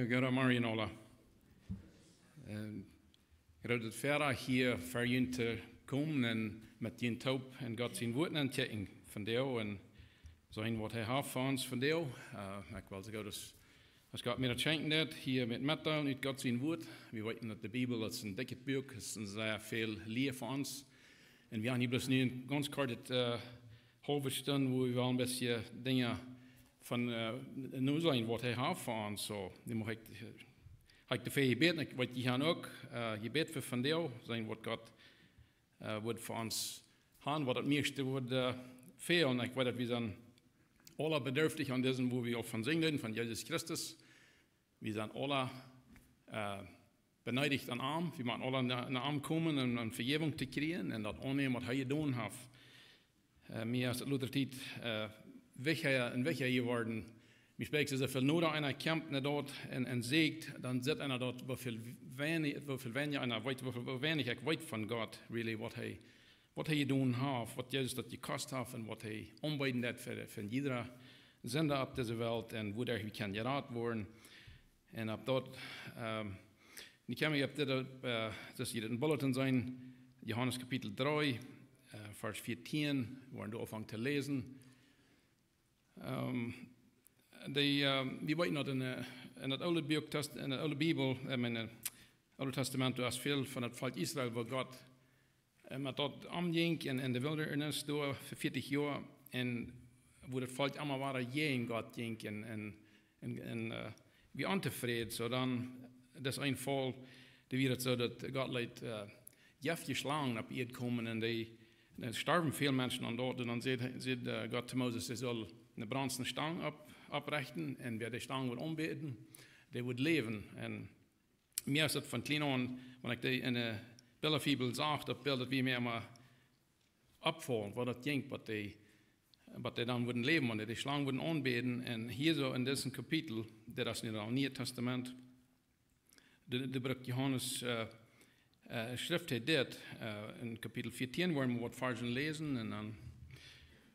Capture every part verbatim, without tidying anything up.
Goodemorjen aula. Ehm, groot daut wie hia ver junt to komen un met junt toop en Gott sien Wuat aun kjikjen vondoag un seenen waut hee haft fa ons vondoag. Eh, ekj well soo goot aus, aus Gott mie daut schenkjen deed, hia met, met dan ut Gott sien Wuat. Wie weeten daut de Bibel, daut es een dikjet Buak, es een sea väl Lia fa ons. Un wie haben hia bloos nu een gaunz kortet, eh, haulwe Stund, wua wie wel een bät Dinja von, eh, nu seenen waut hee haft fa ons. Soo, nu mucht ekj, eh, hab ekj doafäa jebät, ekj weet, jie haben uk, eh, jebät fa vondoag, seenen waut Gott, eh, wudd fa ons haben, waut daut mieeschte wudd, eh, fälen. Ekj weet daut wie sent aula bedarftich aun disen, wua wie aul von sinjen, von Jesus Christus. Wie sent aula, eh, beneedicht aun am. Wie motten aula no, no am komen un, un Vejäwunk to kjrieen un daut aunnämen waut hee jedonen haft. Eh, mie es daut lota Tiet, eh, wichtja un wichtja jeworden. Mie sprakjt soo väl no, daut eena kjemt no doa un, un sieekjt, dan sitt eena doa, woo väl weinich, woo väl weinja eena weet, woo väl, woo weinich ekj weet von Gott, really, waut hee, waut hee jedonen haft, waut Jesus daut jekost haft un waut hee aunbeeden deed fa, fa jieda Sinda opp dise Welt un woo wie kjennen jerat woaren. Un opp daut, ehm, nu kjenn wie opp dit, eh, daut jie dit em Bulletin seenen, Johanes Kapitel dree, eh, Varsch vieetieen, wua wie aunfangen to läsen. Ehm, dee, ehm, wie weeten daut en, eh, en daut oole Buak Test-, en daut oole Bibel, eh, mien, eh, Oole Testament, doa es väl von daut Volkj Israel, wua Gott, eh, met daut omjinkj en, en de Wildernis doa fa vieetich Joa, un wua daut Volkj emma wada jäajen Gott jinkj un, un, un, un, eh, wia ontofräd. Soo dan, daut es een Faul, dee wia daut soo daut Gott leet, eh, jeftje Schlangen opp Ieed komen un dee, dan storwen väl Menschen aun doa. Un dan säd, säd, eh, Gott to Moses, hee sull eene brennende Stang opp-, opprechten un wäa dee Stang wudd aunbäden, dee wudd läwen. Un mie es daut von kjlien aun, wan ekj dee en de Bilda Fibel sach, daut Bilt, daut wia mie emma oppfaulen, woo daut jinkj, waut dee, waut dee dan wudden läwen, wan dee de Schlang wudden aunbäden. Un hia soo en disen Kapitel, daut es nu daut Niee Testament, dee, dee brukt Johanes, eh, eh, schrift hee dit, eh, en Kapitel vieetieen, wua wie waut Varschen läsen, un dan,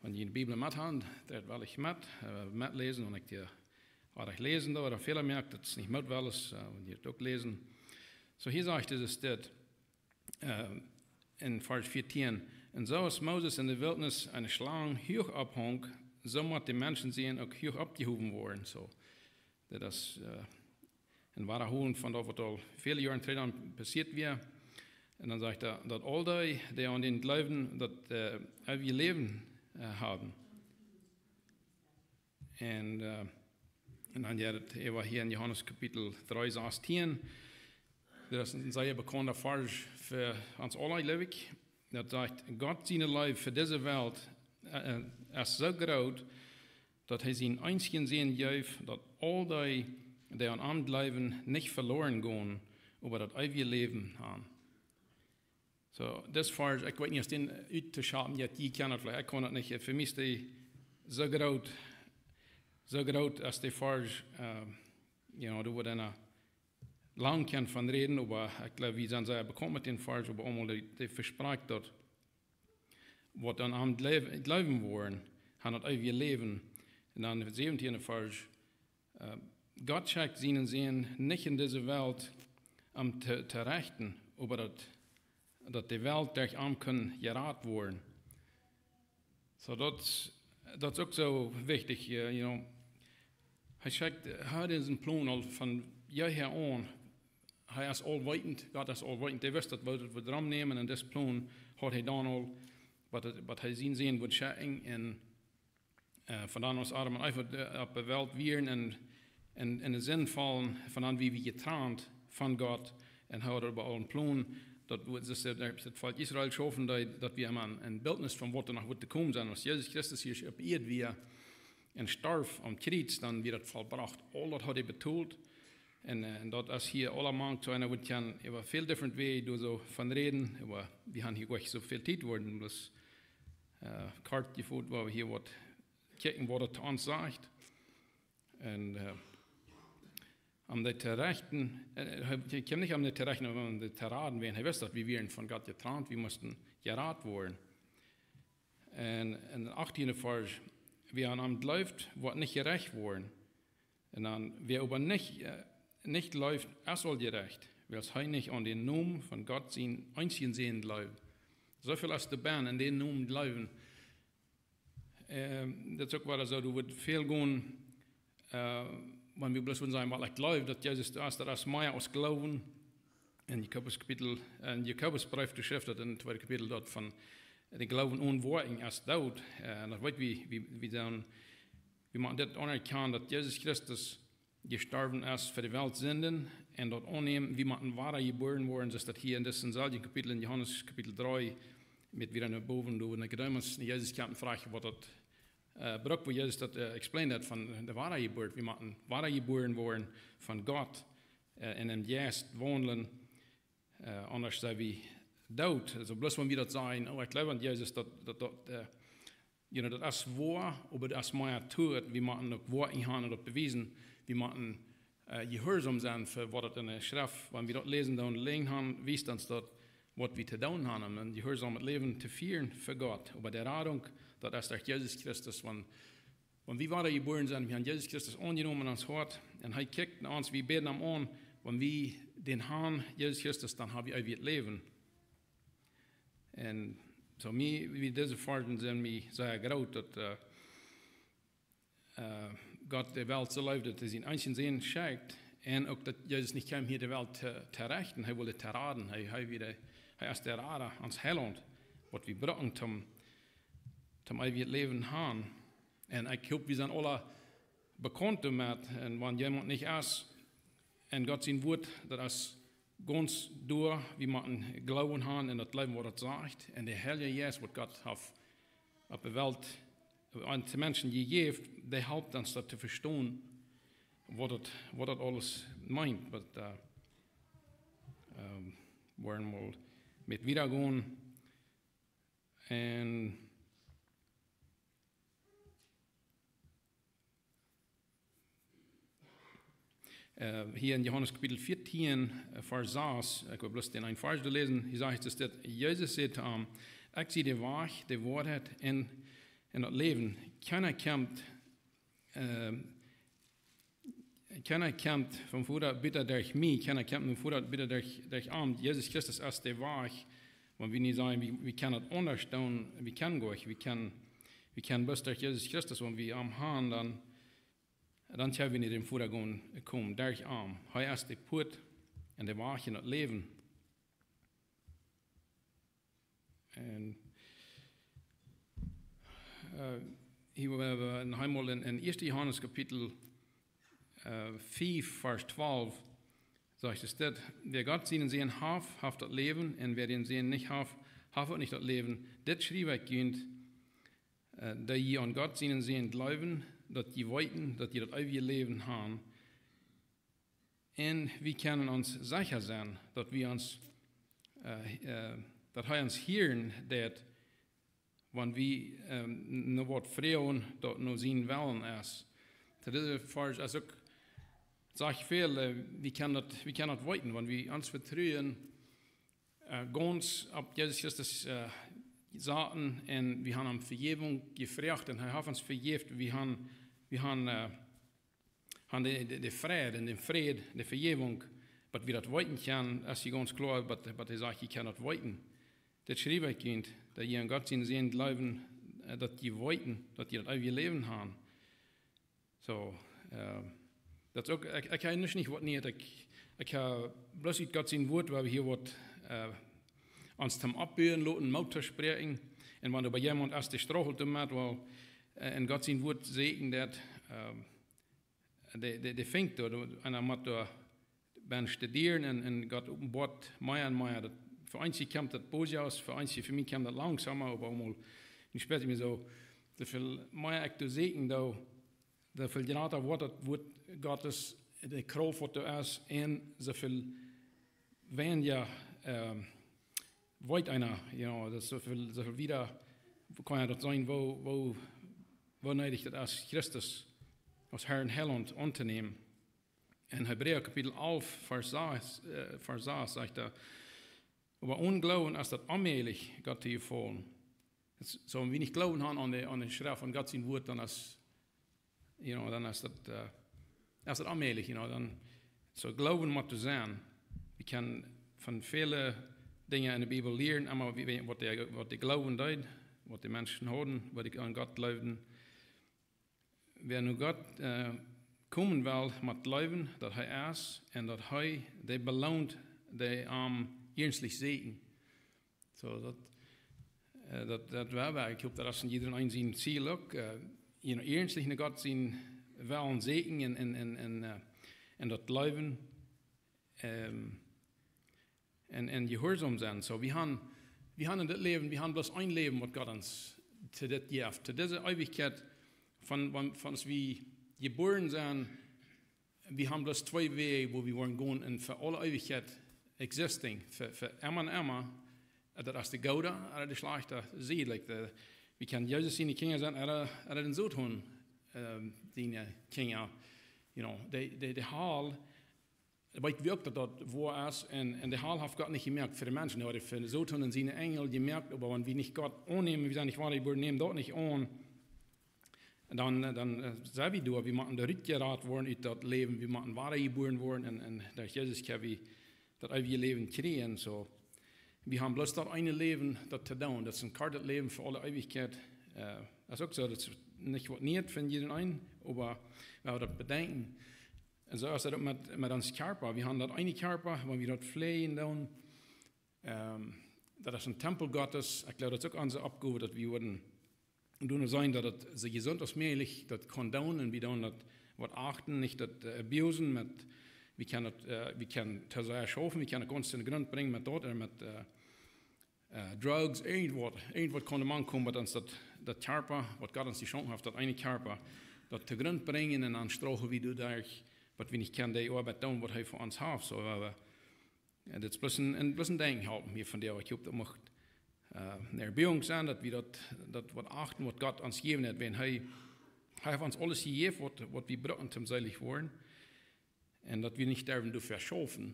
wan jie de Bibel met haben, daut well ekj met, eh, metläsen, wan ekj dee oarich läsen doo, ooda Fäla moak, daut es nich moot wellens, eh, wan jie daut uk läsen. Soo, hia sajcht et dit, eh, en Varsch vieetieen: "Un soo aus Moses en de Wiltnis eene Schlang huach opphunk, soo mott de Menschensän uk huach oppjehowen woaren." Soo, daut es, eh, een Wadaholen von daut, waut aul väle Joaren trigj dan passieet wia. Un dan sajcht hee, daut aul dee, dee aun dän jleewen, daut, eh, eewje Läwen, eh, haben. Un, eh, un dan jeit et äwa hia en Johanes Kapitel dree, sastieen. Daut es een sea bekaunda Varsch fa ons aula, jleew ekj. Daut sajcht: "Gott siene Leew fa dise Welt, eh, eh, es soo groot, daut hee sienen eensjen Sän jeef, daut aul dee, dee aun am jleewen, nich veloaren gonen, oba daut eewje Läwen haben." Soo, dis Varsch, ekj weet nich aus dee uttoschapen jeit, jie kjennen daut veleicht, ekj kaun daut nich, fa mie es dee soo groot, soo groot aus dee Varsch, eh, you know, doa woat eena lang kjennen von räden, oba ekj jleew, wie sent sea bekaunt met dän Varsch, oba aulemol dee, dee vesprakjt daut, waut aun am jleew-, jleewen woaren, haben daut eewje Läwen. Un dan de säwentieende Varsch, eh, "Gott schekjt sienen Sän nich en dise Welt, om to, to rechten, oba daut, daut de Welt derch am kunn jerat woaren." Soo, daut, daut es uk soo wichtich, eh, you know. Hee schekjt, hee haud disen Plon aul von jeher aun. Hee es aulweetend, Gott es aulweetend. Hee wist daut, waut, waut wudd rom nämen, un dis Plon haud hee dan aul, waut, waut hee sienen Sän wudd schekjen, un eh, von dan aus Adam un Eva, eh, opp de Welt wieren un, un, un en de Sind faulen, von dan wia wie jetrant von Gott. Un hee haud oba aul een Plon, daut wie, daut, daut, daut Volkj Israel schaufen, daut, daut wia mau een, een Biltnis von waut doa noch wudd to komen sennen. Aus Jesus Christus hia opp Ieed wia un storf aum Kjriez, dan wia daut vollbrocht. Aul daut haud hee betolt. Un, eh, un daut es hia aula mank, soo eena wudd kjennen äwa väl different Wäaj doa soo von räden, oba wie haben hia nich soo väl Tiet, woaren bloos, eh, kort jefot, wua wie hia waut kjikjen, waut et to ons sajcht. Un, eh, om dee to rechten, eh, hee, hee kjeem nich om dee to rechten, oba om dee to raden, wiels hee wist, daut wie wieren von Gott jetrant, wie musten jerat woaren. Un en dän achttienden Varsch: "Wäa aun am jleeft, woat nich jerecht woaren. Un dan, wäa oba nich, eh, nich jleeft, es aul jerecht, wiels hee nich aun dän Nomen von Gott sienen eensjen Sän jleeft. Soo väl aus doa bennen, aun dän Nomen jleewen. Ähm, daut es uk wada soo, doa woat väl gonen, äh, wan wie bloos wudden sajen, well, ekj jleew, daut Jesus doa es, daut es mea aus jleewen. En Jakobus Kapitel, en Jakobus Breef, doa schrift daut em tweeden Kapitel doa von, äh, de Gloowen onen Woakjen es doot. Äh, un daut weet wie, wie, wie dan, wie motten dit aunerkjanen, daut Jesus Christus jestorwen es fa de Welt sienen un daut aunnämen, wie motten wada jebuaren woaren, soo aus daut hia en dit selwje Kapitel, en Johanes Kapitel dree, met wada no bowen, doa Nikodemus no Jesus kjemt un froagt, waut daut, äh, brukt, woo Jesus daut, äh, explained haft von de Wadajeburt, wie motten wada jebuaren woaren von Gott, äh, un em Jeist waundlen, äh, aundasch sent wie doot. Aulsoo bloos wan wie daut sajen, oh, ekj jleew aun Jesus, daut, daut, daut, äh, you know, daut es woa, oba daut es mea to it. Wie motten uk Woakjen haben un daut bewiesen. Wie motten, äh, jehuarsom sennen fa waut daut en de Schreft, wan wie daut läsen, dan läsen haben, wiest ons daut, waut wie to doonen haben, om een jehuarsomet Läwen to fieren fa Gott. Oba de Radunk, daut es derch Jesus Christus, wan, wan wie wada jebuaren sent, wie haben Jesus Christus aunjenomen en ons Hoat, un hee kjikjt no ons, wie bäden am aun, wan wie dän haben, Jesus Christus, dan haben wie eewjet Läwen. Un soo mie, wie dise Varzen sent mie sea groot, daut, äh, äh, Gott de Welt soo leeft, daut hee sienen eensjen Sän schekjt, un uk daut Jesus nich kjeem hia de Welt to, to rechten, hee wull to raden, hee, hee wia de, hee es de Rada, ons Heilaunt, waut wie brucken toom, toom eewjet Läwen haben. Un ekj hop, wie sent aula bekaunt doamet, un wan jemaunt nich es, en Gott sien Wort, daut es gaunz doa, wie motten Gloowen haben un daut jleewen, waut daut sajcht. Un de Heilje Jeist, waut Gott haft opp de Welt, aun de Menschen jejäft, dee halpt ons daut to vestonen, waut daut, waut daut aules meent. Oba, äh, ähm, woaren wie met wieda gonen. Un Äh, hia en Johanes Kapitel vieetieen, äh, Varsch sas, ekj well bloos dän eenen Varsch doa läsen. Hia sajcht et dit: Jesus säd to am: "Ekj sie de Wajch, de Woarheit un, un daut Läwen. Kjeena kjemt, äh, kjeena kjemt vom Voda buta derch mie, kjeena kjemt vom Voda buta derch, derch am." Jesus Christus es de Wajch. Wan wie nu sajen, wie, wie kjennen daut aundasch doonen, wie kjennen nich, wie kjennen, wie kjennen bloos derch Jesus Christus, wan wie am haben, dan dan kjenn wie nich em Voda komen, derch am. Hee es de Puat un de Wajch un daut Läwen. Un, äh, hia, wie haben noch eemol en, en Ieeschte Johanes Kapitel, äh, fief, Varsch twalf, sajcht et dit: "Wäa Gott sienen Sän haft, haft daut Läwen, un wäa dän Sän nich haft, haft uk nich daut Läwen. Dit schriew ekj junt, äh, daut jie aun Gott sienen Sän jleewen, daut jie weeten, daut jie daut eewje Läwen haben." Un wie kjennen ons secha sennen, daut wie ons, äh, äh, daut hee ons hieren deit, wan wie, ähm, no waut froagen, daut no sienen Wellen es. Daut dise Varsch es uk, sajcht väl, äh, wie kjennen daut, wie kjennen daut weeten, wan wie ons Vetruen äh, gaunz opp Jesus Christus, äh, saten un wie haben am Vejäwunk jefroacht un hee haft ons vejäft. Wie haben, wie haben, äh, haben de, de, de Fräd un dän Fräd, de Vejäwunk, waut wie daut weeten kjennen, es hia gaunz kloa, waut, waut hee sajcht, jie kjennen daut weeten. Dit schriew ekj junt, daut jie aun Gott sienen Sän jleewen, äh, daut jie weeten, daut jie daut eewje Läwen haben. Soo, äh, daut es uk, ekj, ekj hab nich, nich waut nich, ekj, ekj hab bloos ut Gott sien Wort, wua wie hia waut, äh, ons toom oppbuen loten, Moot to spräakjen. Un wan doa bie jemaunt es, dee struggelt doamet, well, äh, en Gott sien Wort säkjen daut, äh, dee, dee, dee finjt doa, doa, un dan mott doa bie studieren un, un Gott openboat mea un mea. Daut, fa eenje kjemt daut bosja aus, fa eenje, fa mie kjemt daut langsamer, oba emol, nu spieet mie soo, soo väl mea ekj doa säkjen doo, soo väl jrata woat daut Wort Gottes, de Krauft waut doa es, un soo väl weinja, ähm, weet eena, you know, daut soo väl, soo väl wieda kaun eena daut seenen, woo, woo, woo needich daut es, Christus aus Herr un Heilaunt auntonämen. En Hebräa Kapitel alf, Varsch sas, äh, Varsch sas sajcht et: "Oba onen Gloowen es daut onmäajlich, Gott to jefaulen." Daut es soo, wan wie nich Gloowen haben aun de, aun de Schreft, aun Gott sien Wort, dan es, you know, dan es daut, äh, es daut onmäajlich, you know, dan, So, Gloowen mott doa sennen. Wie kjennen von väle Dinja enne Bibel lieren, emma wie, wie, waut de, waut de Gloowen deed, waut de Menschen hauden, waut dee aun Gott jleewden. Wäa no Gott, äh, komen well, mott jleewen, daut hee es un daut hee dee beloont, dee am iernstlich sieekjen. So, daut, äh, daut, daut wia, wia, ekj hop, daut es en jieda een sien Ziel uk, äh, you know, iernstlich no Gott sien Wellen sieekjen un, un, un, un, äh, un daut jleewen, ähm, un, un jehuarsom sennen. So, wie haben, wie haben en dit Läwen, wie haben bloos een Läwen, waut Gott ons to dit jeft, to dise Eewichkjeit, von, von, von aus wie jebuaren sent, wie haben bloos twee Wäaj, wua wie woaren gonen un fa aule Eewichkjeit existing, fa, fa emma un emma. Daut es de goode ooda de schlajchte Sied. Like de, wie kjennen Jesus siene Kjinja sennen, ooda, ooda dän Soton, ähm, siene Kjinja. You know, de, de, de Hal, weet wie uk, daut daut woa es. Un, un de Hal haft Gott nich jemoakt fa de Menschen, hee haft fa dän Soton un siene Enjel jemoakt, oba wan wie nich Gott aunnämen, wie sent nich woare jebuaren, nämen daut nich aun, dan, äh, dan, äh, sent wie doa, wie motten doa rutjerat woaren ut daut Läwen, wie motten woare jebuaren woaren un, un derch Jesus kjenn wie daut eewje Läwen kjrieen. So, wie haben bloos daut eene Läwen, daut to doonen. Daut es een kortet Läwen fa aule Eewichkjeit. Äh, daut es uk soo, daut es nich waut Nieet von jieda een, oba wan wie daut bedenkjen. Un soo es daut uk met, met ons Kjarpa. Wie haben daut eene Kjarpa, wan wie daut fläajen doonen, ähm, daut es een Tempel Gottes. Ekj jleew, daut es uk onse Oppgow, daut wie woaren doonen seenen, daut et soo jesunt aus mäajlich daut kaun doonen. Un wie doonen daut waut achten, nich daut, äh, abusen met, wie kjennen daut, äh, wie kjennen to sea schaufen, wie kjennen daut gaunz en dän Grunt brinjen met daut, ooda met, äh, äh, drugs, irjentwaut, irjentwaut kaun doa mankomen, waut ons daut, daut Kjarpa, waut Gott ons jeschonken haft, daut eene Kjarpa, daut to Grunt brinjen un dan strofen wie doaderch, waut wie nich kjennen dee Oabeit doonen, waut hee fa ons haft. So, oba, äh, daut es bloos een, een, bloos een Denkjen halpen hia von dee, ekj hop, daut mucht, äh, ne Erbuaunk sennen, daut wie daut, daut waut achten, waut Gott ons jejäft haft, wan hee, hee haft ons aules jejäft, waut, waut wie brucken, om seelich woaren. Un daut wie nich derwen doafäa schaufen.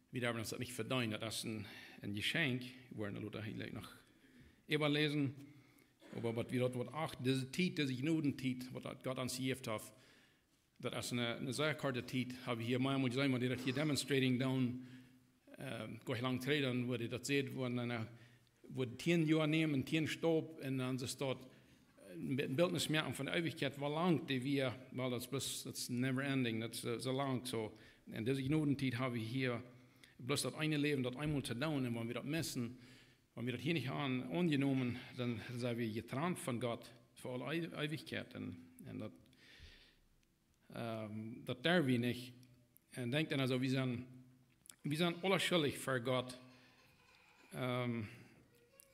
Wie derwen ons daut nich vedeenen. Daut es een, een Jeschenkj. Wie woaren lota hia jlikj noch äwaläsen. Oba waut wie daut waut achten, dise Tiet, dise Jnodentiet, waut daut Gott ons jejäft haft, daut es eene, eene sea korte Tiet. Hab wie hia mau mol jeseenen, wan dee daut hia demonstrating doonen, ähm, goa lang trigj, dan wort daut jesajcht, wua een, äh, wua tieen Joa nämen, tieen Staup, un dan es daut, äh, een Bildnis moaken von de Eewichkjeit, woo lang dee wia, wiels daut es bloos, daut es never ending, daut es, äh, soo lang, so. Un dise Jnodentiet hab wie hia bloos daut eene Läwen, daut eemol to doonen, un wan wie daut missen, wan wie daut hia nich aun, aunjenomen, dan sent wie jetrant von Gott fa aule Eew-, Eewichkjeit, un, un daut, ähm, daut derw wie nich. Un denkj dan aulsoo, wie sent, wie sent aule schuldich ver Gott. Ähm,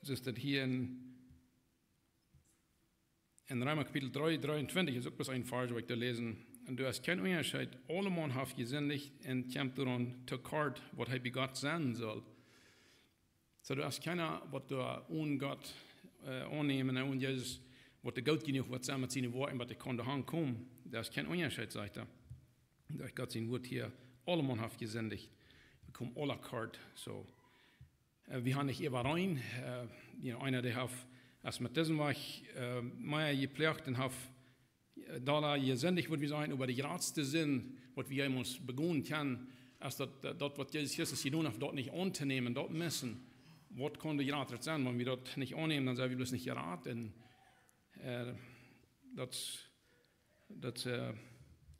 soo es daut hia en, en Reema Kapitel dree, dreeuntwintich es uk bloos een Varsch, waut ekj doa läsen. Un doa es kjeen Unjascheet, aulemaun haft jesindicht un kjemt doaraun to kort, waut hee bie Gott sennen sull. So, doa es kjeena, waut doa onen Gott, äh, aunnämen un onen Jesus, waut doa goot jenuach woat sennen met siene Woakjen, waut doa kaun doa aunkomen. Doa es kjeen Unjascheet, sajcht hee. Derch Gott sien Wuat hia, aulemaun haft jesindicht. Wie komen aule kort, so. Äh, wie haben nich äwareen, äh, you know, eena, dee haft, aus met disen Wajch, äh, mea jeploagt un haft doa jesindicht, wudd wie sajen, äwa de jratste Sind, waut wie jemols begonen kjennen, es daut, daut, daut waut Jesus Christus jedonen haft, daut nich auntonämen, daut missen. Waut kaun doa jrata sennen? Wan wie daut nich aunnämen, dan sent wie bloos nich jerat. Un, äh, daut, daut, äh,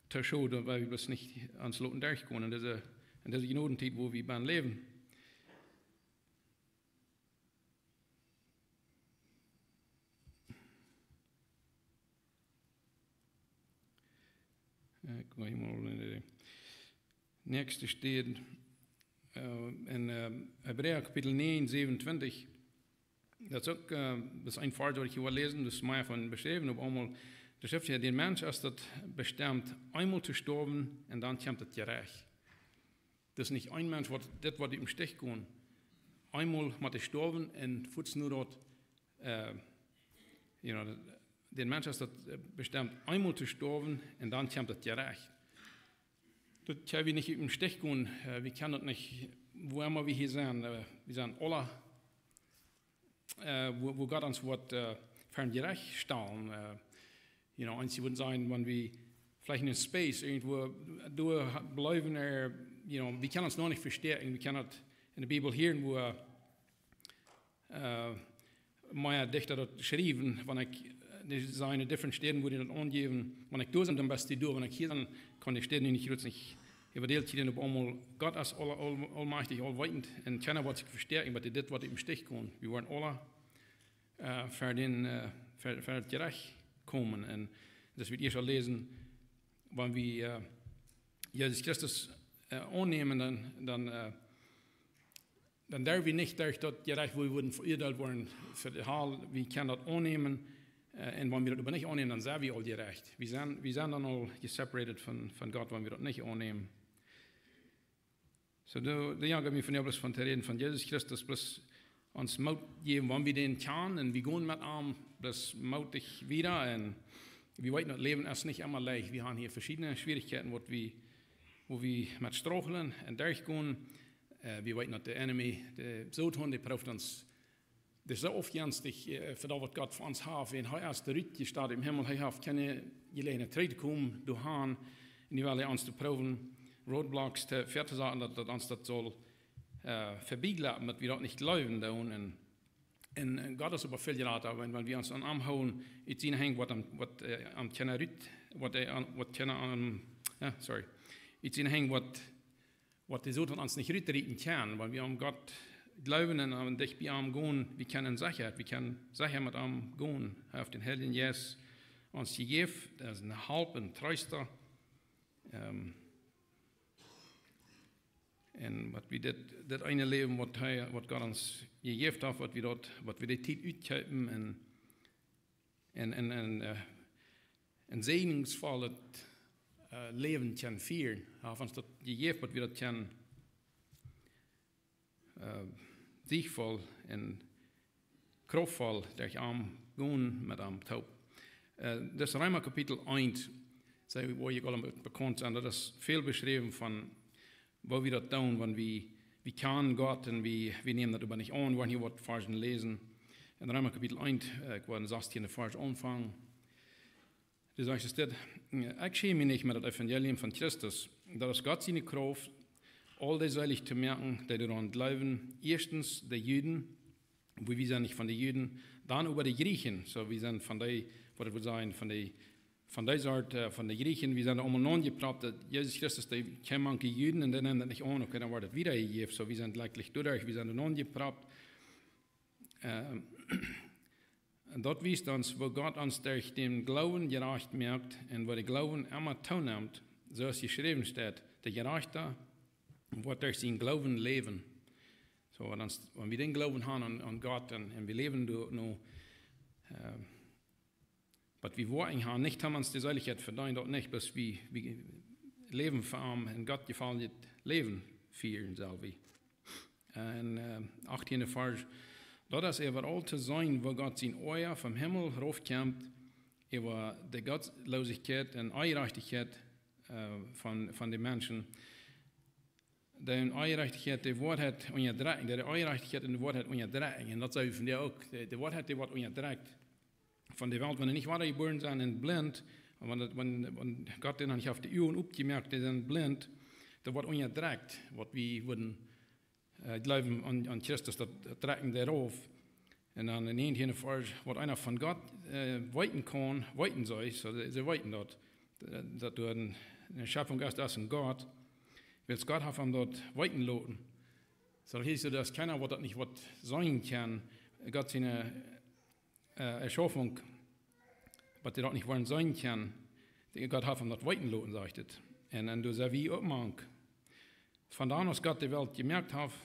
to schod, daut wie bloos nich ons loten derchgonen en dise, en dise Jnodentiet, wua wie bennen läwen. Äh, ekj go hia mol en de näakjste Städ, äh, en, äh, Hebräa Kapitel näajen, säwenuntwintich. Daut es uk, äh, daut es een Varsch, waut ekj hia well läsen, daut es mea von beschräwen, oba eemol, doa schrift hee, de Mensch es daut bestemt, eemol to stoawen, un dan kjemt daut Jerecht. Daut es nich een Mensch, waut dit woat ut dän Stich gonen. Eemol mott hee stoawen un fuaz no daut, äh, you know, de, de Mensch es daut, äh, bestemt, eemol to stoawen un dan kjemt daut Jerecht. Daut kjenn wie nich ut dän Stich gonen, äh, wie kjennen daut nich, wua emma wie hia sent, äh, wie sent aule, äh, wua, wua Gott ons woat, äh, ver een Jerecht stalen, äh, you know, eenje wudden sajen, wan wie veleicht en space irjentwua doa ha-, bliewen, äh, you know, wie kjennen ons noch nich vestoakjen. Wie kjennen daut enne Bibel hieren, woo, äh, mea Dichta daut schriewen, wan ekj, äh, dee sent en different Städen, woo dee daut aunjäwen. Wan ekj doa sie, dan best du doa. Wan ekj hia sie, kaun de Städ nich rutsen. Ekj äwadeelt hia opp eemol, Gott es all, all, allmächtig, allweetend. Un kjeena woat sikj vestoakjen, oba dee dit, waut em Stich kaun. Wie woaren aule, äh, ver dän, äh, ver, ver daut Jerecht komen. Un daut woa wie ieescht aul läsen, wan wie, äh, Jesus Christus, äh, aunnämen, dan, dan, äh, dan derw wie nich derch daut Jerecht, woo wie wudden veuadeelt woaren fa de Hal. Wie kjennen daut aunnämen, äh, un wan wie daut oba nich aunnämen, dan sent wie aul jerecht. Wie sent, wie sent dan aul jeseparated von, von Gott, wan wie daut nich aunnämen. Soo, de, de Jan gauf mie von, jo, bloos von to räden von Jesus Christus, bloos ons Moot jäwen, wan wie dän kjanen, un wie gonen met am, bloos mootich wieda, un wie weeten, daut Läwen es nich emma leicht. Wie haben hia veschiedne Schwierichkjeiten, waut wie, woo wie met strugglen un derchgonen. Äh, wie weeten, daut de enemy, de Soton, dee prooft ons, dee es soo aufjenstich, äh, fa daut, waut Gott fa ons haft. Un hee es de Rut jestalt em Himmel, hee haft kjeene Jeläajenheit trigj to komen, doa han. Un nu well hee ons to proowen, roadblocks to, väatosaten, daut, daut ons daut saul, äh, vebie jleppen, daut wie daut nich jleewen doonen. Un, un, un Gott es oba väl jrata, wan, wan wie ons aun am hoolen, ut siene Henj woat am, woat, äh, am kjeena rut, woat hee am, woat kjeena am, jo, sorry. Ut siene Henj woat, woat de Soton ons nich rutrieten kjennen, wan wie aun Gott jleewen un aun dicht bie am gonen, wie kjennen secha, wie kjennen secha met am gonen. Hee haft dän Heiljen Jeist ons jejäft, daut es een Halp, een Treesta. Ähm, un waut wie dit, dit eene Läwen, waut hee, waut Gott ons jejäft haft, waut wie daut, waut wie de Tiet utkjeepen un, un, un, un, äh, een säajensvollet, äh, Läwen kjennen fieren. Hee haft ons daut jejäft, waut wie daut kjennen, äh, sieechvoll un kraftvoll derch am gonen met am toop. Äh, daut es Reema Kapitel eent, see, woo jie aule bekaunt sent, daut es väl beschräwen von, woo wie daut doonen, wan wie, wie kjanen Gott un wie, wie nämen daut oba nich aun, wan wie hia waut Varzen läsen. En Reema Kapitel eent, äh, ekj woa em sastieenden Varsch aunfangen. Doa sajcht et dit: "Ekj schäm mie nich met daut Evangelium von Christus. Daut es Gott siene Krauft, aul dee seelich to moaken, dee doaraun jleewen. Ieeschtens de Juden, woo wie sent nich von de Juden, dan oba de Jrieechen." Soo, wie sent von dee, waut ekj well sajen, von dee, von dee Sort, äh, von de Jrieechen, wie sent aula aunjepropt, daut Jesus Christus, dee kjeem mank de Juden un dee neemen daut nich aun, okay, dan woat et wieda jejäft. Soo, wie sent jlikj doaderch, wie sent aunjepropt. Ähm, Un daut wiest ons, woo Gott ons derch dän Gloowen jerajcht moakt un woo de Gloowen emma toonemt, soo aus jeschräwen steit: "De Jerajchta woat derch sienen Gloowen läwen." Soo, wan ons, wan wie dän Gloowen haben aun, aun Gott un, un wie läwen doa nu, äh, waut wie woaren haben, nich haben ons de Seelichkjeit vedeent, daut nich, bloos wie, wie läwen fa am un Gott jefallet Läwen fieren, sell wie. En, äh, achttiende Varsch. Daut es äwaraul to seenen, woo Gott sien Oaja vom Himmel raufkjemt, äwa de Gottlosigkjeit un Onjerajchtichkjeit, äh, von, von de Menschen. De Onjerajchtichkjeit, de Woarheit unjadrekjen, de Onjerajchtichkjeit un de Woarheit unjadrekjen. Un daut sent wie vondoag uk. De, de Woarheit, dee woat unjadrekjt von de Welt, wan dee nich wada jebuaren sent un blint, wan daut, wan, wan Gott dee noch nich haft de Uagen opjemoakt, dee sent blint, daut woat unjadrekjt, waut wie wudden, äh, jleewen aun, aun Christus, daut, daut drekjt dee rauf. Un dan em näajentienden Varsch: "Waut eena von Gott, äh, weeten kaun, weeten see", soo, see, see weeten daut, äh, daut doa eene, eene Schepfunk es, daut es een Gott, wiels Gott haft am daut weeten loten. Soo, hia es daut, daut kjeena, waut daut nich waut seenen kaun, Gott siene, äh, Erschafunk, waut dee daut nich woaren seenen kaun, dee Gott haft am daut weeten loten, sajcht et. Un, un doa sent wie uk mank. "Von dan aus Gott de Welt jemoakt haft,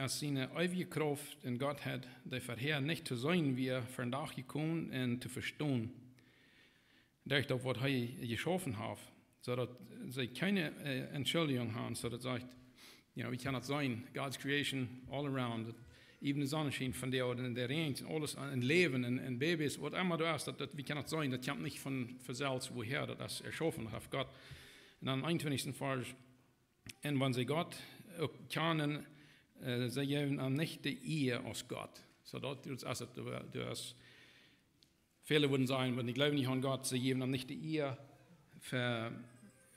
es siene eewje Krauft un Gottheit, dee verhäa nich to seenen wia, vondoag jekomen un to vestonen, derch daut, waut hee jeschaufen haft, soo daut see kjeene, äh, Entschuldjunk haben", soo daut sajcht, you know, wie kjennen daut seenen, God's creation all around, even de Sonn schient vondoag, un de Räajen un aules aun, un Läwen un, un Babys, waut emma doa es, daut, daut, wie kjennen daut seenen, daut kjemt nich von, von selfst, wuahäa, daut es erschaufen, daut haft Gott. Un dan eenuntwintichsten Varsch: "Un wan see Gott uk kjanen, äh, see jeewen am nich de Ea aus Gott." Soo daut, daut es et, doa, doa es, väle wudden sajen, wan dee jleewen nich aun Gott, see jeewen am nich de Ea fa,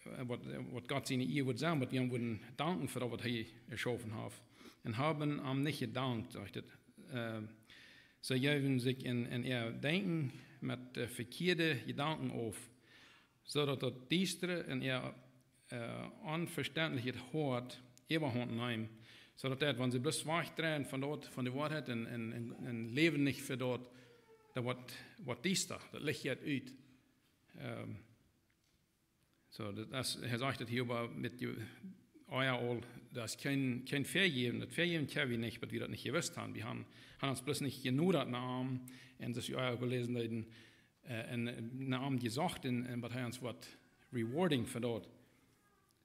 äh, waut, waut Gott siene Ea wudd sennen, waut wie am wudden danken fa daut, waut hee jeschaufen haft. Un haben am nich jedankt, sajcht et. Äh, see jeewen sikj en, en äa Denkjen met, äh, vekjieede Jedanken auf, soo daut daut Diestre en äa, äh, onvestendlichet Hoat äwahaunt neem, soo daut daut, wan see bloos wajchdreien von daut, von de Woarheit un, un, un, un läwen nich fa daut, daut woat, woat diesta, daut Licht jeit ut. Ähm, soo, daut es, hee sajcht daut hia oba met je-, oh jo, aul, daut es kjeen, kjeen Vejäwen, daut Vejäwen kjenn wie nich, wiels wie daut nich jewist haben. Wie haben, haben ons bloos nich jenodat no am, un daut wie uk jeläsen haben, äh, un, äh, no am jesocht un, un waut hee ons woat rewarding fa daut.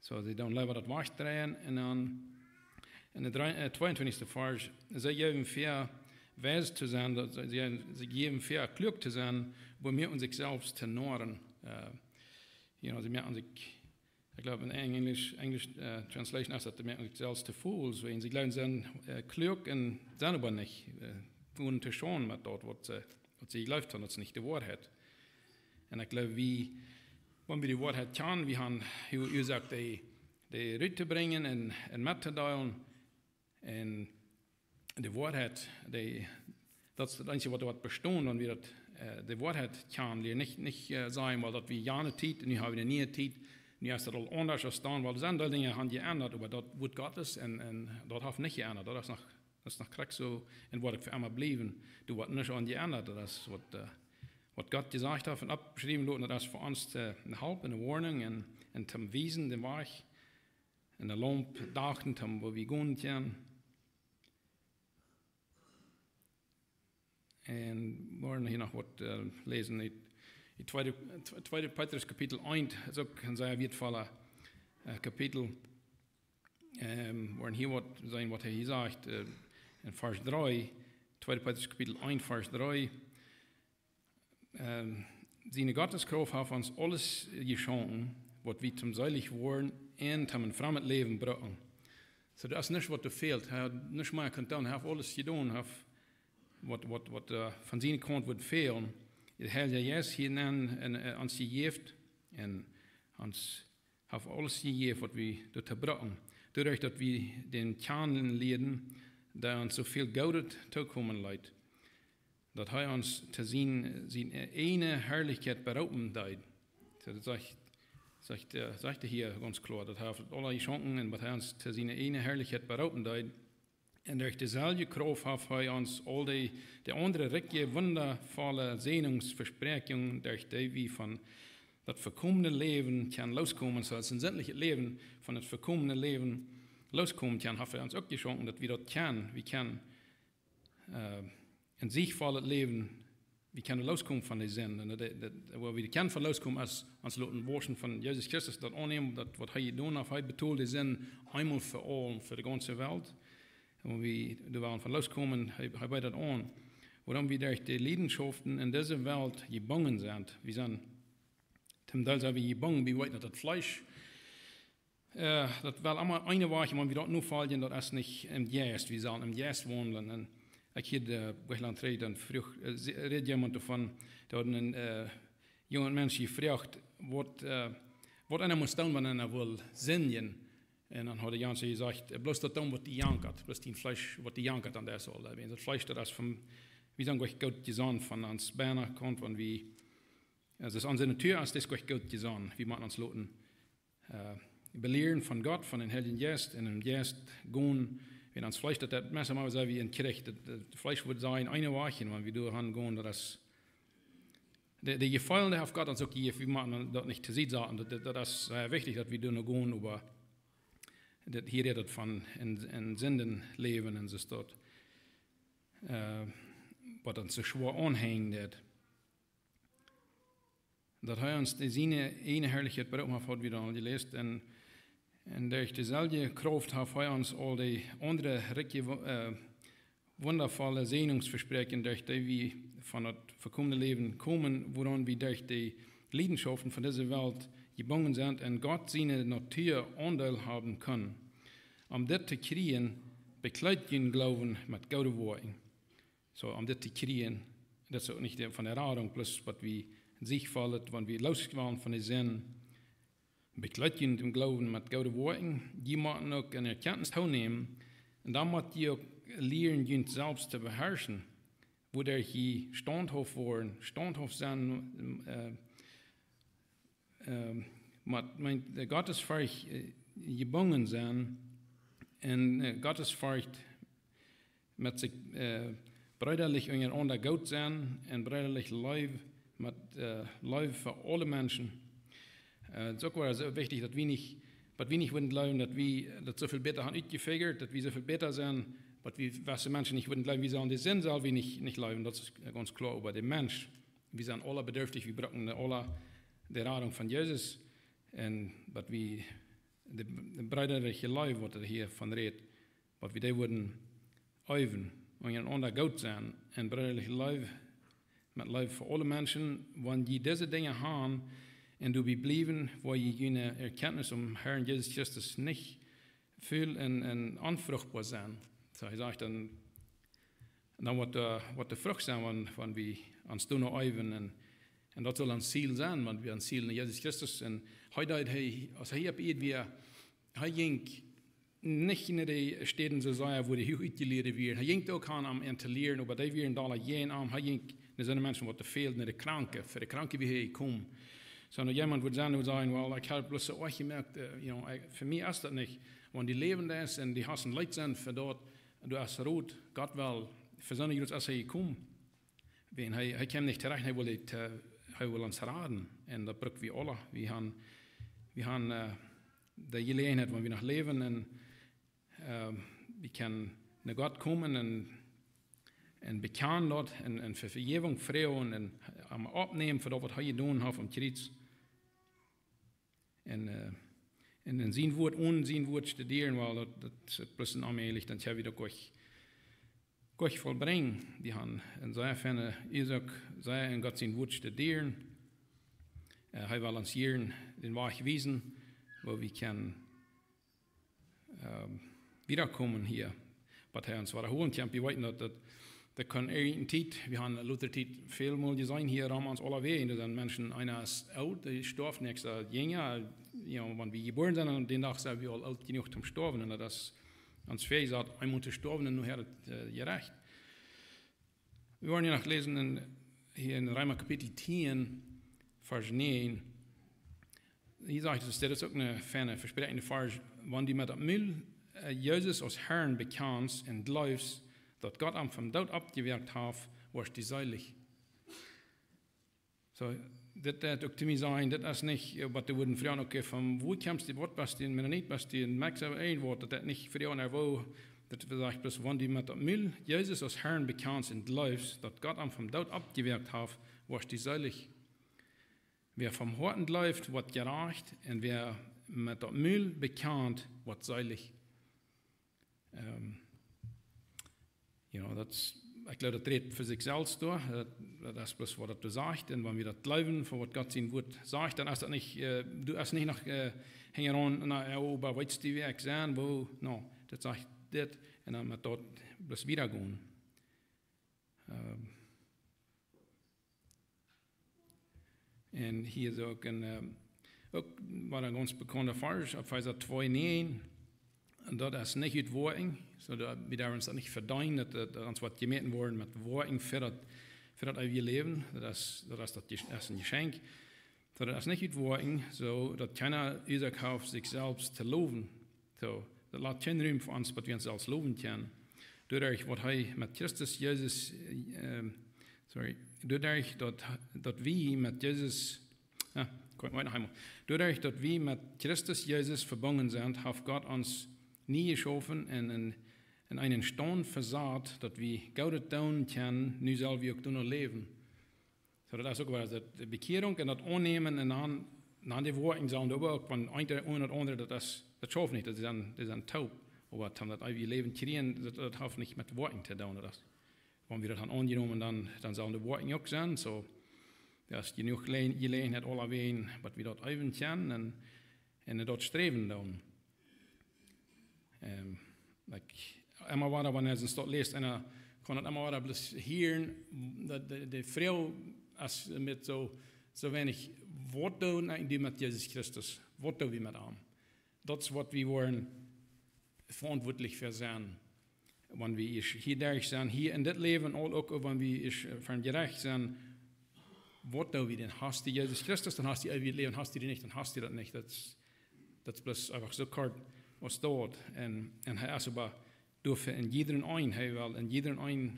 Soo, see dan leewa daut wajchdreien un dan en de dree-, äh, tweeuntwintichste Varsch, see jeewen väa weis to sennen, daut see, see, see jeewen väa kluak to sennen, oba moaken sikj selfst to Noaren. Äh, you know, see moaken sikj, ekj jleew en Enjlisch, Enjlisch, äh, translation es daut, see moaken sikj selfst to fools, wiels see jleewen see sent, äh, kluak un sent oba nich, äh, wudden to Schaund met daut, waut see, waut see jejleeft haben, daut es nich de Woarheit. Un ekj jleew, wie, wan wie de Woarheit kjanen, wie haben, wie, wie sajcht, dee, dee rut to brinjen un, un met to deelen. Un de Woarheit, dee, daut es daut eensje, waut, waut bestonen, wan wie daut, äh, de Woarheit kjanen lieren. Nich, nich, äh, sajen, wiels daut wie jane Tiet, nu haben wie eene niee Tiet, nu es daut aul aundasch aus dan, wiels doa sent aul Dinja haben jeendat, oba daut Wuat Gottes un, un daut haft nich jeendat. Daut es noch, daut es noch krakjt soo un woat uk fa emma bliewen. Doa woat nuscht aun jeendat. Daut es waut, äh, waut Gott jesajcht haft un oppjeschräwen loten, daut es fa ons de, de Help un de Woarnunk un, un toom wiesen dän Wajch un de Laump doaräwa, toom wua wie gonen kjennen. Un wie woaren hia noch waut, äh, läsen. Dee, dee tweede, tw-, tweede Petrus Kapitel eent es uk een sea wieetvolla, äh, Kapitel. Ähm, wie woaren hia waut seenen, waut hee hia sajcht, äh, en Varsch dree, tweede Petrus Kapitel eent, Varsch dree. Ähm, siene Gotteskrauft haft ons aules jeschonken, waut wie toom seelichwoaren un toom een fromm Läwen brucken. Soo, daut es nuscht, waut doa fält. Hee haft nuscht mea kunt doonen. Hee haft aules jedonen, haft waut, waut, waut, äh, von siene Kaunt wudd fälen. De Heilje Jeist hia en, en, äh, ons jejäft un ons haft aules jejäft, waut wie doatoo brucken. Doaderch, daut wie dän kjanen lieeden, dee ons soo väl Goodet tookomen leet. Daut hee ons to sien, siene ieejne Harlichkjeit beroopen deed. Soo, daut sajcht, sajcht, äh, sajcht hee hia gaunz kloa, daut hee haft aules jeschonken un waut hee ons to siene ieejne Harlichkjeit beroopen deed. Un derch deeselwje Krauft haft hee ons aul dee, dee aundre rikje, wundavolle Säajnungsvespräakjunk, derch dee wie von daut vekomne Läwen kjennen loskomen, soo aus een sindlichet Läwen, von daut vekomne Läwen loskomen kjennen, haft hee ons uk jeschonken, daut wie daut kjennen, wie kjennen, äh, een siegvollet Läwen, wie kjennen loskomen von de Sind. Un daut, daut, daut, wua wie kjennen von loskomen, es ons loten wauschen von Jesus Christus, daut aunnämen, daut waut hee jedonen haft, hee betold de Sind eemol fa aul, fa de gaunze Welt. Un wie doa wellen von loskomen, hee, hee bieet daut aun. Wuarom wie derch de Liedenschoften en dise Welt jebungen sent. Wie sent, toom Deel sent wie jebungen, wie weeten, daut daut Fleesch, äh, daut well emma eene Wajch, wan wie daut nu foljen, daut es nich em Jeist, wie sellen em Jeist waundlen. Un ekj hia, äh, wua lang trigj, dan fruach, äh, se-, räd jemaunt doavon, doa haud een, äh, junga Mensch jefroacht, waut, äh, waut eena mott doonen, wan eena well sindjen. Un dan haud de Jans jesajcht, äh, bloos daut doonen, waut die jankat, bloos dien Fleesch, waut die jankat aun dee Saul. Äh, wan daut Fleesch, daut es von, wie sent nich goot jesonnen von ons Beina, kjemt, wan wie, äh, daut es onse Natua, es daut nich goot jesonnen. Wie motten ons loten, äh, belieren von Gott, von dän Heiljen Jeist, un em Jeist gonen, wan ons Fleesch daut, daut meist emol soo aus een Kjrich, daut, daut Fleesch woat sajen, eene Wajch, un wan wie doa han gonen, daut es, de, de Jefeelen, dee haft Gott ons uk jejäft, wie motten daut nich to Sied saten, daut, daut, daut es sea wichtich, daut wie doa no gonen, oba daut hia rät daut von en, en Sinden läwen un soo daut, äh, waut ons soo schwoa aunhenjen deit. Daut hee ons to siene ieejne Harlichkjeit beroopen haft, haud wie dan aul jeläst. Un, un derch deeselwje Krauft haft hee ons aul dee aundre rikje, äh, wundavolle Säajnungsvespräakjunk, derch dee wie von daut vekomne Läwen komen, wuaraun wie derch de Liedenschoften von dise Welt jebungen sent un Gott siene Natua Aundeel haben kjennen. Om dit to kjrieen, bekjleet jun Gloowen met goode Woakjen. Soo, om dit to kjrieen, daut es uk nich de, von de Radunk, bloos waut wie en siegvollet, wan wie loskjwalen von de Sind, Bekjleet junt em Gloowen met goode Woakjen. Jie motten uk en Erkjantnis toonämen. Un dan mott jie uk lieren, junt selfst to beharschen. Wuaderch jie staunthauft woaren, staunthauft sennen, äh, äh, met, met de Gottesfurcht, äh, jebungen sennen. Un, äh, Gottesfurcht met sikj, äh, breedalich unjarenaunda goot sennen un breedalich Leew met, äh, Leew fa aule Menschen. Äh, daut es uk wada soo wichtich, daut wie nich, waut wie nich wudden jleewen, daut wie daut soo väl bäta haben utjefigert, daut wie soo väl bäta sent, waut wie, waut de Menschen nich wudden jleewen, wie sellen dee sennen, sell wie nich, nich jleewen. Daut es gaunz kloa, oba de Mensch, wie sent aula bedurftich, wie brucken aula de Radunk von Jesus. Un waut wie, de, de breedaliche Leew, waut hee hia von rät, waut wie dee wudden äwen, unjarenaunda goot sennen un breedalich Leew, met Leew fa aule Menschen, wan jie dise Dinja haben un doabie bliewen, woa jie june Erkjantnis aum Herrn Jesus Christus nich ful un, un onfruchtboa sennen. Soo, hee sajcht dan, dan woat de, woat de Frucht sennen, wan, wan wie ons doano äwen un, un daut saul ons Ziel sennen, wan wie ons Ziel no Jesus Christus un hee deed, hee, aus hee opp Ieed wia, hee jinkj nich en de Städen soo sea, wua de huach utjelieede wieren. Hee jinkj uk han om an to lieren, oba dee wieren doa jäajen am. Hee jinkj no soone Menschen, waut doa fäld, no de Kranke. Fa de Kranke wia hee jekomen. Soo, wan jemaunt wudd sennen, wudd sajen, well, ekj hab bloos soo oajch jemoakt, äh, you know, ekj, fa mie es daut nich. Wan dee läwendich es un dee haft een Leet sennen fa daut, du hast Rot, Gott well, fa soone Jrod es hee jekomen. Wan hee, hee kjemt nich trigj, hee well, äh, hee well ons raden. Un daut bruck wie aula. Wie haben, wie haben, äh, de Jeläajenheit, wan wie noch läwen un, äh, wie kjennen no Gott komen un, un bekjanen daut un, un fa Vejäwunk froagen un am oppnämen fa daut, waut hee jedonen haft aum Kjriez. Un, äh, un en sien Wuat, onen sien Wuat studieren, well, daut, daut es bloos onmäajlich, dan kjenn wie daut nich, nich vollbrinjen. Wie haben en sea feine Uasoak, sea en Gott sien Wuat studieren. Äh, hee well ons hia dän Wajch wiesen, woo wie kjennen, ähm, wiedakomen hia. Waut hee ons wada holen kjemt, wie weeten daut, daut, daut kaun irjent Tiet, wie haben Luther Tiet väl mol jeseenen hia rom ons aulawäajen, daut sent Menschen, eena es oolt, dee stoaft, näakjsta jinja, you know, wan wie jebuaren sent, aun dän Dach sent wie aul oolt jenuach toom stoawen, un daut es ons väajesat, eemol to stoawen un nohäa daut, äh, Jerecht. Wie woaren hia noch läsen en, hia en Reema Kapitel tieen, Varsch näajen. Hia sajcht et, daut es uk een feina, vespräakjenda Varsch. Wan du met daut Mul, äh, Jesus aus Herrn bekjanst un jleefst, daut Gott am vom Doot oppjewakjt haft, woascht du seelich. Soo, dit, daut uk to mie sajen, daut es nich, äh, waut dee wudden froagen, okay, von wua kjemst du, waut best du, een Mennonit best du, een Mexikaner, irjent waut, daut, daut nich froagen, ea woo, daut sajcht bloos, wan du met daut Mul Jesus aus Herrn bekjanst un jleefst, daut Gott am vom Doot oppjewakjt haft, woascht du seelich. Wäa vom Hoaten jleeft, woat jerajcht, un wäa met daut Mul bekjant, woat seelich. Ähm, you know, daut, ekj jleew, daut rät fa sikj selfst doa. Daut, daut es bloos, waut daut doa sajcht. Un wan wie daut jleewen, fa waut Gott sien Wuat sajcht, dan es daut nich, äh, du hast nich noch, äh, hinjaraun, na, jo, oba weetst du, wäa ekj sie, woo, no, daut sajcht dit. Un dan met daut bloos wiedagonen. Ähm, un hia es uk een, ähm, uk waut een gaunz bekaunda Varsch, Efeesa twee näajen. Un daut es nich ut Woakjen, soo daut wie doa ons daut nich vedeenen, daut, daut, daut ons woat jemoakt woaren met Woakjen fa daut, fa daut eewje Läwen. Daut es, daut es daut Jesch-, es een Jeschenkj. Daut es nich ut Woakjen, soo daut kjeena Uasoak haft, sikj selfst to lowen. Soo, daut lat kjeen Rum fa ons, daut wie ons selfst lowen kjennen. Doaderch waut hee met Christus Jesus, äh, sorry, doaderch daut, daut wie met Jesus, ah, ekj woa noch eemol. Doaderch daut wie met Christus Jesus vebungen sent, haft Gott ons nie jeschaufen un en, en eenen Staund vesat, daut wie Goodet doonen kjennen, nu sell wie uk doano läwen. Soo, daut es uk waut, daut de Bekjierunk un daut aunnämen un dan, dan de Woakjen sellen doa uk, wan eent ooda daut aundre, daut es, daut schauft nich, daut sent, dee sent toop. Oba om daut eewje Läwen kjrieen, daut, daut haft nich met Woakjen to doonen. Daut es, wan wie daut haben aunjenomen, dan, dan sellen de Woakjen uk sennen. Soo, doa es jenuach Jeläajen-, Jeläajenheit aulawäajen, waut wie daut äwen kjennen un, un daut sträwen doonen. Ähm, like, emma wada, wan eena daut läst, un dan kaun daut emma wada bloos hieren, daut de, de Froag es met soo, soo weinich, waut doonen eejentlich du met Jesus Christus? Waut doo wie met am? Daut es waut wie woaren veauntwuatlich fa sennen. Wan wie ieescht hia derch sent, hia en dit Läwen, aul uk wan wie ieescht, äh, ver Jerecht sent, waut doo wie dan? Hast du Jesus Christus, dan hast du eewjet Läwen, hast du dee nich, dan hast du daut nich. Daut es, daut es bloos eefach soo kort aus daut. Un, un hee es oba doafäa en jiedren een, hee well en jiedren een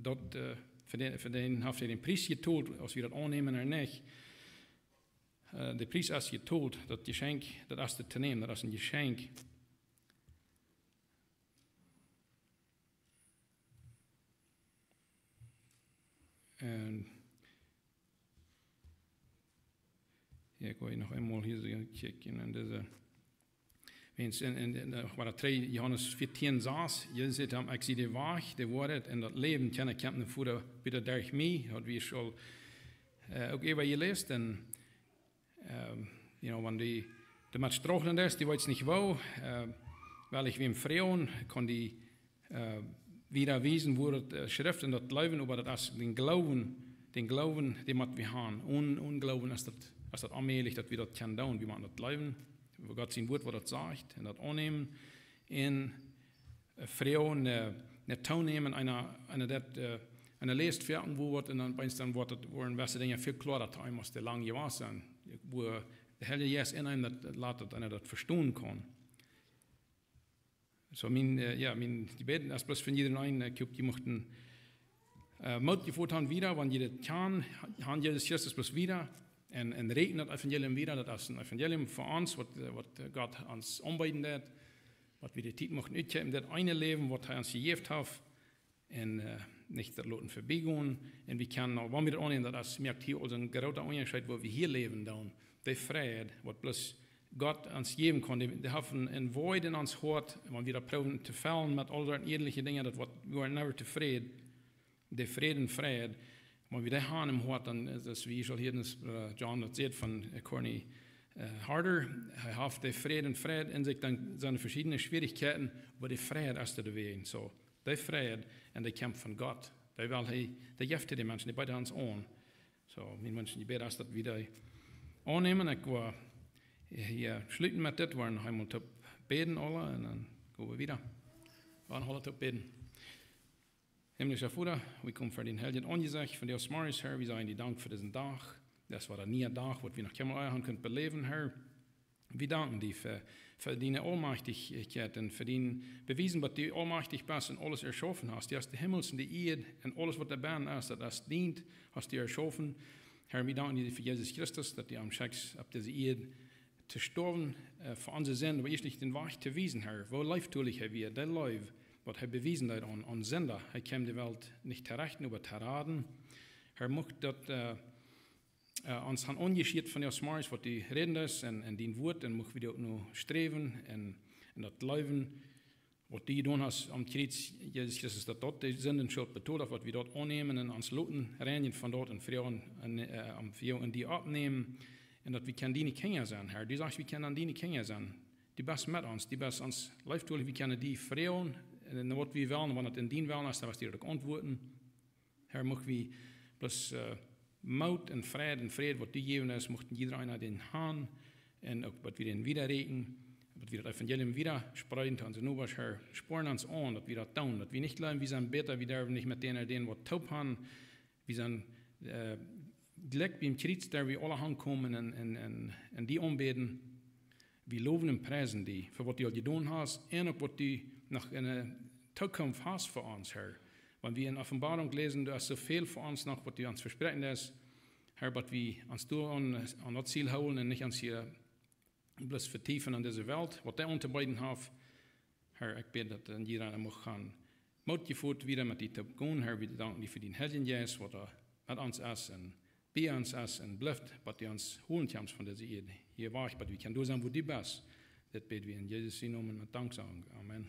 daut, äh, fa dän, fa dän haft hee dän Pries jetolt, aus wie daut aunnämen ooda nich. Äh, de Pries es jetolt, daut Jeschenkj, daut es to nämen, daut es een Jeschenkj. Un hia, ekj well noch eemol hia soo kjikjen en dise, wiels en, en, en, äh, wada twee Johanes vieetieen sas, Jesus sajcht dan: "Ekj sie de Wajch, de Woarheit un daut Läwen. Kjeena kjemt no dän Voda buta derch mie." Daut wie aul, äh, uk äwa jeläst. Un, ähm, you know, wan du, du met Straucheln deist, du weetst nich woo, äh, well ekj wäm froagen, kaun die, äh, wieda wiesen, woo daut, äh, Schreft un daut Gloowen, oba daut es dän Gloowen, dän Gloowen, dän mott wie haben. Onen, onen Gloowen es daut, es daut onmäajlich, daut wie daut kjennen doonen. Wie motten daut gloowen, woo Gott sien Wort, waut daut sajcht, un daut aunnämen. Un, äh, froagen, äh, nich toonämen, eena, eena daut, äh, eena läst foaken woo waut, un dan opp eemol dan woat daut, woaren jewesse Dinja väl kloara, daut eemol de lang jewast sent. Woo de Heilje Jeist en eenem daut, lat daut eena daut vestonen kaun. Soo, mien, äh, jo, mien Jebäd es bloos fa jieda een, äh, ekj hop, jie muchten, äh, Moot jefoten haben wieda, wan jie daut kjennen, han Jesus Christus bloos wieda. Un, un räakjen daut Evangelium wieda, daut es een Evangelium fa ons, waut, äh, waut, äh, Gott ons aunbeeden deed, waut wie de Tiet muchten utkjikjen, daut eene Läwen, waut hee ons jejäft haft, un, äh, nich daut loten verbiegonen. Un wie kjennen, wan wie daut aunnämen, daut es, moakt hia aul een groota Unjascheet, woo wie hia läwen dan. De Fräd, waut bloos Gott ons jäwen kaun, dee, dee haft een, een Void en ons Hoat, wan wie daut proowen to fellen met aul dee ieedliche Dinja, daut woat, we are never tofräd. De Fräd un Fräd, wan wie dee han em Hoat, dan es, aus wie aul hia en, äh, John daut sajcht von, äh, Corny, äh, Harder, hee haft de Fräd un Fräd en sikj, dan sent veschiedne Schwierichkjeiten, oba de Fräd es doa doawäajen. Soo, de Fräd, un dee kjemt von Gott. Dee well hee, dee jeft hee de Menschen, dee bieet hee ons aun. Soo, mien Wunsch un Jebäd es, daut wie dee aunnämen. Ekj well hia schluten met dit, wie woaren noch eemol toop bäden aule, un dan go wie wieda. Wie woaren aule toop bäden. Himmlischa Voda, wie komen ver dien heiljet Aunjesecht vondoag zemorjes, Herr. Wie sajen die Dank fa disen Dach. Daut wia een niea Dach, waut wie noch kjeenmol ea han kunt beläwen, Herr. Wie danken die fa, fa diene Aulmajchtichkjeit un fa dien Bewiesen, daut du aulmajchtich best un aules erschaufen hast. Du hast de Himmels un de Ieed un aules, waut doabennen es, daut es dient, hast du erschaufen. Herr, wie danken die fa Jesus Christus, daut du am schekjst opp dise Ieed to stoawen, äh, fa onse Sind, oba ieescht nich dän Wajch to wiesen, Herr. Woo leeftolich hee wia, de Leew, waut hee bewiesen deed aun, aun Sinda. Hee kjeem de Welt nich to rechten, oba to raden. Herr, mucht daut, äh, äh, ons han aunjeschieet vondoag zemorjes, waut du räden deist en, en dien Wort, un mucht wie doa uk no sträwen un, un daut jleewen, waut du jedonen hast aum Kjriez, Jesus Christus, daut daut de Sindenschult betolt haft, waut wie daut aunnämen un ons loten reinjen von daut un froagen un, äh, aum Fia un die oppnämen. Un daut wie kjennen diene Kjinja sennen, Herr. Du sajchst, wie kjennen diene Kjinja sennen. Du best met ons, du best ons leeftolich, wie kjennen die froagen, un waut wie wellen, wan et en dien Wellen es, dan woascht du daut uk auntwuaden. Herr, mucht wie bloos, äh, Moot un Fräd un Fräd, waut du jäwen deist, mucht jieda eena dän han, un uk waut wie dän wieda räakjen, waut wie daut Evangelium wieda spreeden to onse Nobasch, Herr, spoaren ons aun, daut wie daut doonen, daut wie nich jleewen, wie sent bäta, wie derwen nich met dän ooda dän waut toop han, wie sent, äh, jlikj biem Kjriez, doa wie aule hankomen un, un, un, un die aunbäden. Wie lowen un priesen die fa waut du aul jedonen hast un uk waut du noch en de Tookunft hast fa ons, Herr. Wan wie en Openboarunk läsen, doa es soo väl fa ons noch, waut du ons vespräakjen deist, Herr, daut wie ons doa aun, aun daut Ziel hoolen un nich ons hia bloos vetiefen aun dise Welt, waut dee auntobeeden haft. Herr, ekj bäd, daut en jieda eena mucht han Moot jefot wieda met die to gonen. Herr, wie danken die fa dän Heiljen Jeist, waut doa met ons es un bie ons es un blift, waut du ons holen kjemst von dise Ieed. Hia wajch, waut wie kjennen doa sennen, wua du best. Dit bäd wie en Jesus sien Nomen met Danksagen. Amen.